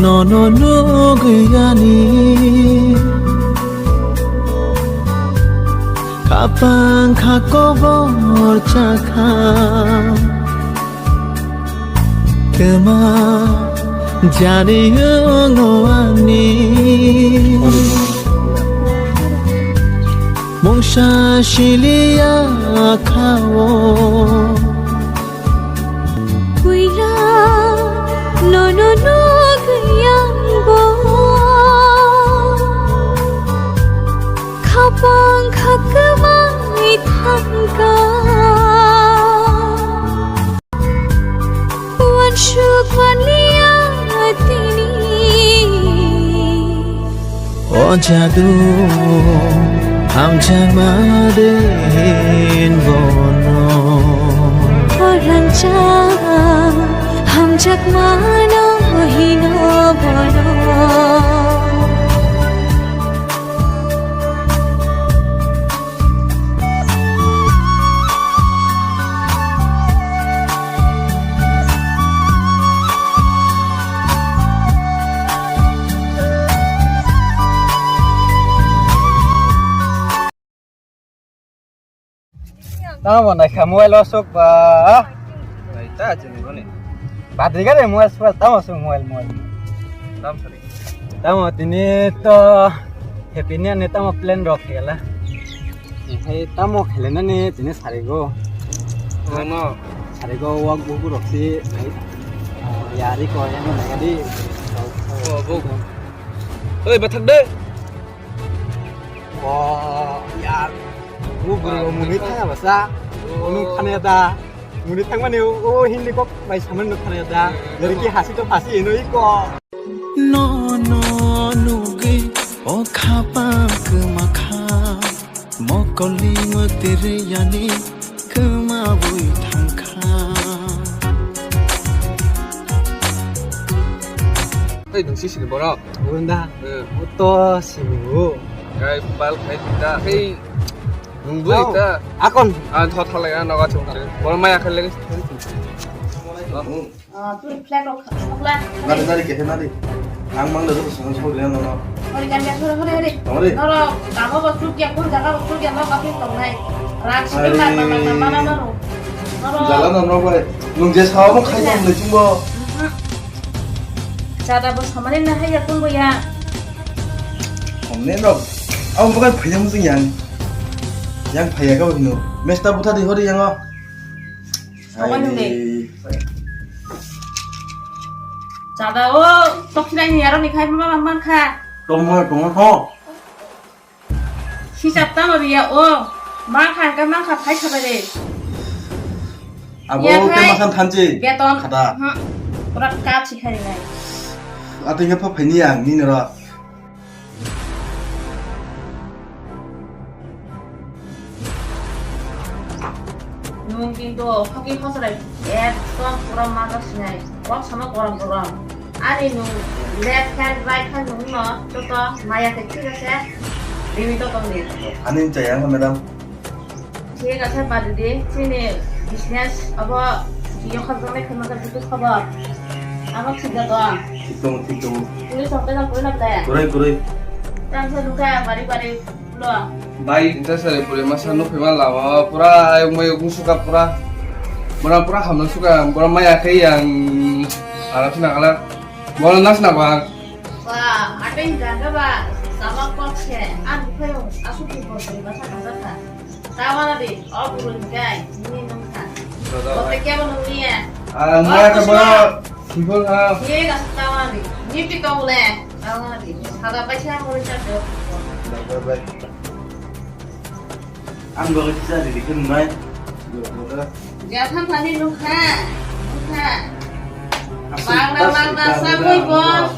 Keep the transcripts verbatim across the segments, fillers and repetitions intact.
Nono nugwi ani khapang kha kobor chakha. Twma jani wngo ani mungsa siliya khao. Puila nono nugwi ang bo khapang kha kwmai thangkha. Uansuk manliya tini. O jadu hamjakma din bono. O rangjak hamjakmano hino bono. Tamo naikha mobile o sok ba. Naita chini boni. Batri gare mobile sok, tamo sok mobile, mobile. Tam sari. Tamo tini to happy ni ani tamo plan rok khela. Hai tamo khela nani tini sarigo. Oh no. Sarigo wak buku rok si. Yari ko yang mana di. Oh, buku. Oi, bathak de. O yar. O bwrwi o muni thangya basa. O nung thangya da. Muni thangmani o Hindi kok bai samani nung thangya da. Lari ki hasi to phasi ino iko. No, no, nugwi o khapang kwma kha. Mokolni mwtwi riyani kwma bui thangkha. Tei nung sisini borok? Bunda. Eh. Oto simi o. Kai bal khai ta. Hei. Nung bui ta. Akon. An thot halai an noga chung. Borok maya khai lagi. Ah, turi flag rok khokla. Nari, nari, kehe nari. Ang mang da joto song song rina nono. Hori kan ya, hori, hori, hori. Hori. Noro, tamo bo chuk ya, kur jaga bo chuk ya, no kapin tong nai. Rak sini mar, mar, mar, mar, mar, noro. Noro. Jala no, no, bai. Nung je sawa mo khai tong le chumbo. Chada bo samani na hai ya, kun bo ya. Omne no. Ang bukan phai yang sing yang. Yang phai ya kau hino. Mesta buta di hori yang o. Tongmani hwnwi. Ai. Chada o, toksinai ni aroni khai ma man kha. Tongma, tongma, tong. Hisab tamo riya o. Ma kha, ka ma kha, phai kha bare. Abo ya te khai. Masan thanchi. Beton. Khata. Ha. Pura ka chi khai nai. Ati nge pha phai ni ang ni nero. Nwng kintu hoki hosorai ekdom pura mata sinai. Kok sama gorom gorom. Ani nwng left hand, right hand nwng no joto maya khe thik ase. Limit o tong di. Ani chaya madam. Thik ase, bad di, chini business abo biyo khajak nai khajak nai butuh khobor. Amo thik da tong. Thik tong, thik tong. Puri tong, tei tong, puri na ble. Kurai, kurai. Tang sa nukha, bari, bari, lo. Bai, inta sari puri masa nuk phima lama, pura ayuk mayuk nuk suka pura. Mura pura hamna suka, pura maya khe yang arap sina kala. Bola nas na bang. Ba, ateng jaga ba, sama kok se, an phayung, asuk ni bosri masa kasa kha. Tawana di, o guru hikai, nini nungkha. Dada, bote bai. Kebo nungni ya? Ah, o maya ka kuchma. Ba, sibol ha. Ye ga tawana di, ni pi tong le, tawana di. Haga paisa mo ri cha do. Dada, bai. Ang bagwi kisa di dikhe nungnai. Dada. Jatham thani nungkha, nungkha. Asuk magna, tas magna, kita sabui muda bo. Muda.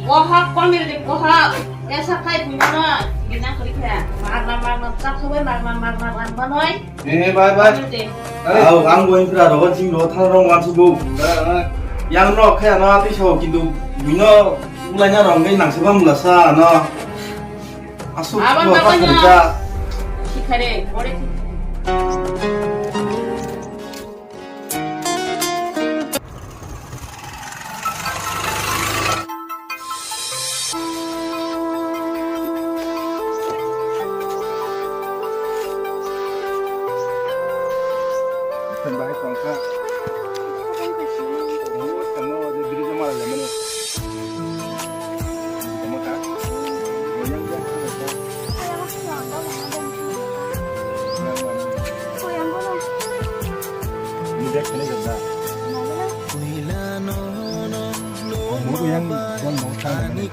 Bohak, pamir di bohak. Esa khai bui mano, gina kuri kha. Magna, magna, chak khabai, magna, magna, magna, manoi. Eh, bye, bye. Pamir di. Are. Au, ang bo infra rogo ching ro thang rong wan subu. Bye, bye. Yang no kha no ati so kintu buino ulai na rong ngai nang sebam bula sa no. Asuk abang ko abang ta no. Sikhare, bore. Yang bon mau sana ni.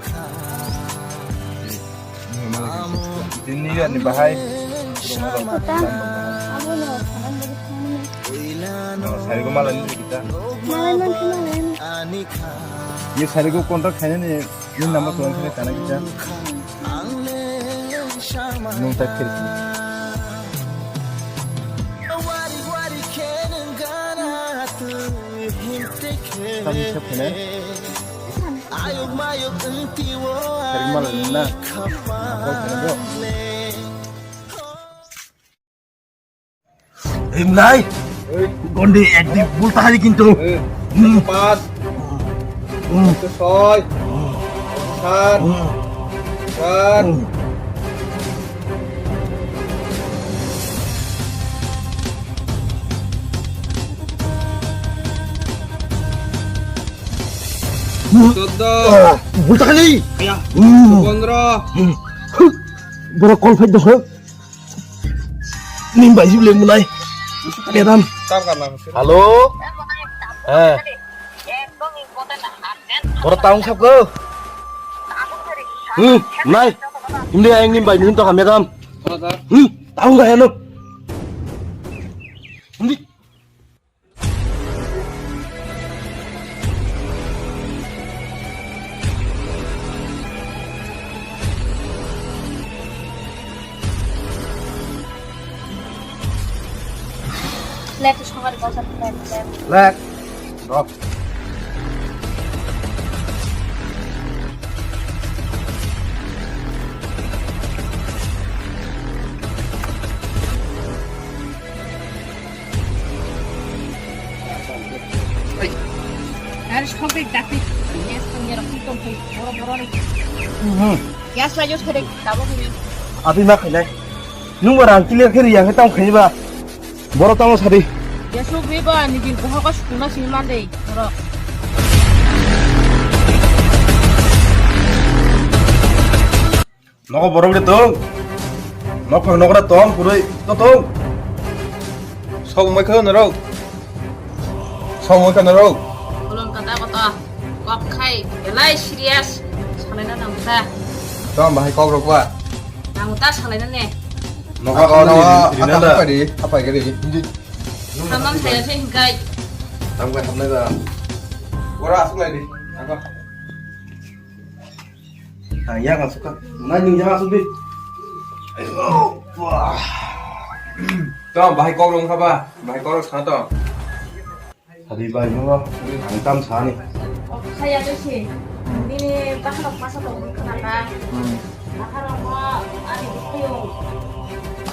Ini ya ni bahai. Kota. Abo no, salam bagi sana. No, sari ko malam ni kita. Malam nanti malam. Ye sari ko kontrak khaina ni. Ni number ko khaina kana kita. Nung tak kiri. Tadi siapa ni? Sari ko malam ni na. Kau kena bro. Em nai. Ei. Gonde ekdi bulta hari kintu. Ei. Hmm. Pas. Hmm. Ekso soi. Sat. Hmm. Sat. Hmm. Chuddo. Ah, bulta hari. Ya. Hmm. Pondro. Hmm. Borok call fight dong. Ning bai jibile munai. Madam. Tam karna. Hello. Eh. Boro taung sab ko. Hmm, nai. Hindi ayang ning bai ning to ka madam. Hello, sir. Hmm, taung ga heno. Hindi. Left, somebody goes up left, left. Left. Drop. Harus kau beri dapit. Yes, kau nyerok itu kau boro-boro ni. Mhm. Yes, lanjut kau dek, tabok ini. Abi ma khainai. Nung ba rang clear khe riyang khe tamo khaini ba. Boro tamo sadi. Yes, so beba ni din ko hoko sukuna sini mande. Boro. Nogo borok de tong. Nok phang nogo de tong, puroi to tong. Sok mai khano norok. Sok mai khano norok. Kolon kata kata. Kok khai, belai serious. Salai na nang ta. Tong bahai kok rok ba. Nang ta salai na ne. Nogo kok nogo, ni apa apa di, apa gari. Hindi. Thamam saya sih hingkai. Tam kai thamnai ba. Ora asuk lai di. Apa? Ang yak asuk ka. Nai ning yak asuk di. Ayo, wah. Tong, bahai kok rong kha ba? Bahai kok rong sana tong. Sadi bai no, ang tam sani. Saya tu si. Ini tahan apa satu kena ta. Hmm. Tahan apa? Ani itu.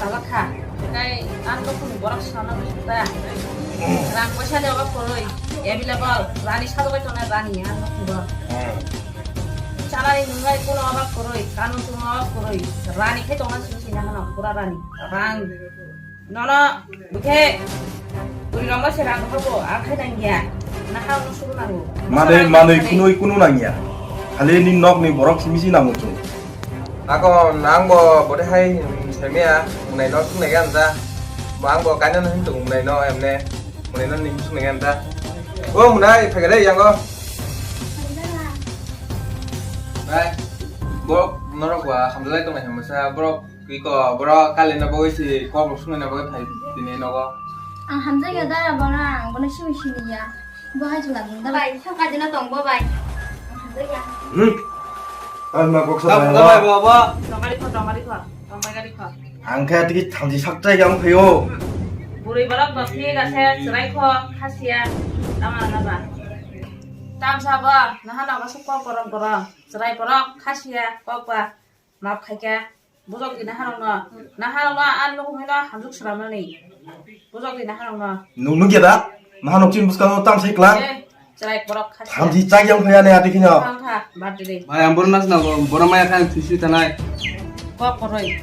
Tabakha. Tei ang nukhungni borok sana muchungta. Rang poisa ni obab kwrwi. Available. Rani sajabai tongnai rani ang nukhungo. Hmm. Chanani nwngnai kuno obab kwrwi. Kanun chumno obab kwrwi. Rani khe tongna simi sini hano pura rani. Rang. Nono bwkhe bwrwi rokno se rang hobo ang khe nangya. Nahakno suru nango. Manwi, manwi kunui kunu nangya. Khali ni nokni borok simi si nango chwng. Ako nang bo bote hai semia munai no sung nai gan ta. Bo ang bo kaina no hintung munai no emne. Munai no ning sung nai gan ta. O munai phegare yango. Nai. Bo norok wa hamdalai tong nai hamsa borok iko borok kali na bogoi si kok sung nai na bogoi phai tini nogo. Ang hamjai ya da bona ang bona simi simi ya. Bo hai chwla bung da. Bai, thang ka dina tong bo bai. Hmm. Ang ma kok sa bai. Bai bo bo. Tongari kho, tongari kho, tongari kho. Ang khe tiki thamji sak chai yang phaio. Buri borok ba phi ga se chwrai kho, khasia, tama na ba. Tam sa ba, naha na ba su kok borok borok, chwrai borok, khasia, kok ba, map khaika. Bujok di naharokno, naharokno ang nukhungno hamjwk swnamnani. Bujok di naharokno. Nuk nukya da? Naharok chini bwskango tam sai klang. Eh, chwrai borok kha. Thamji chak yang phaya ne ati khino. Thang kha, bad di. Bai, ang borok nas nago, borok maya khan thisi tanai. Kok koroi.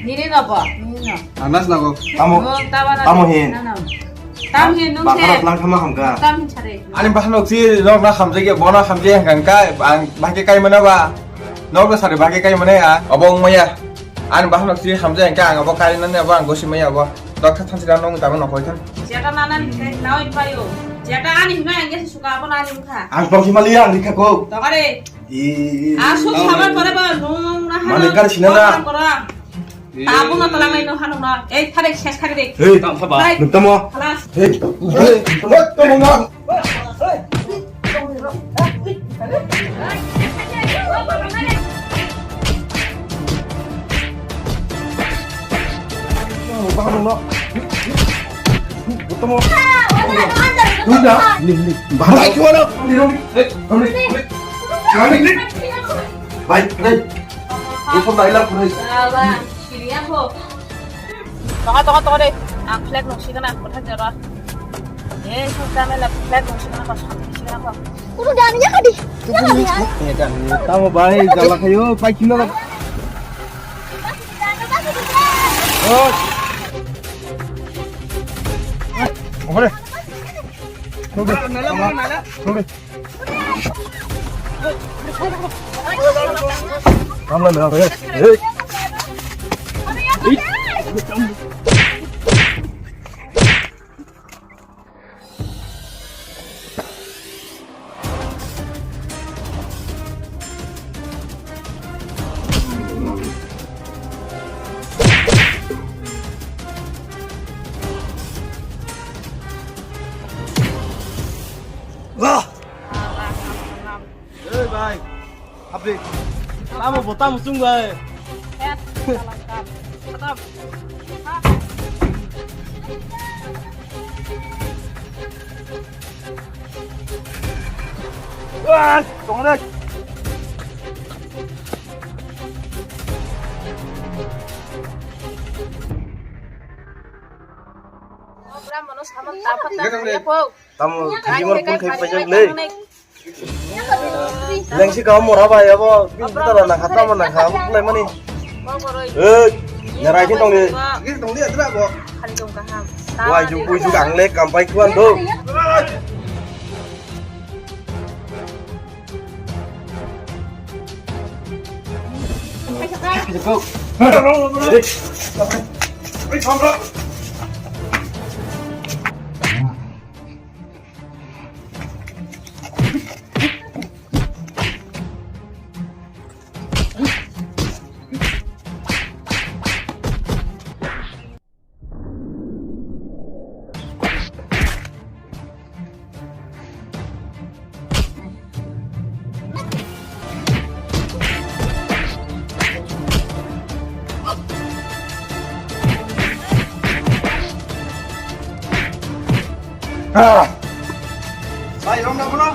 Nini no bo, nini no. Ang nas nago. Tamo, oh, tamo hin. Tam hin nung se. Bakar lang thama hamka. Tam hin sare. Ani bahanok si nok na hamjai ke bona hamjai hangka ang bahke kai mana ba. Nok na sare bahke kai mana ya. Obo wng maya. Ani bahanok si hamjai hangka ang obo kai nani obo ang gosi maya obo. Doctor thansi da nong tama nokoi than. Jeta nana ni te nawi payo. Jeta ani hima engge suka abo nani mukha. Ang tong hima liya ang rikha ko. Tokare. I. Asu sabar pore ba nung na hano. Mane kar sinana. Kora. Tabu na talang nai no hano na. Ei thare ses khari de. Hey. Tam saba. Hai. Nung tamo. Khalas. Hey. Hey. Hey. Tamo na. Bai, bai. Tongo, tongo, tongo de. Ang flag nung sigana, kothak jora. Eh, su jame la flag nung sigana, pas sigana ko. Kudu dan ya kadi. Ya kadi ya. Eh, dan. Tamo bai, jala kayo, pai kino la. Oh. Ore. Ore. Ore. Ramla na, hey. Hey. Wah! Hey, bhai. Abri. Tamo bo, tamo sung, bhai. Wah, tong dek. Tamo, tamo, tamo, tamo, tamo, tamo, tamo, tamo, tamo, tamo, Lengsi kau mora bai abo, bin puta rana kha tamo nang kha, abo kulai mani. Eh, nyarai khe tong di. Khe tong di, adra bo. Wai ju pui ju ang le kam pai kuan do. Ah! Bai, rom na bono.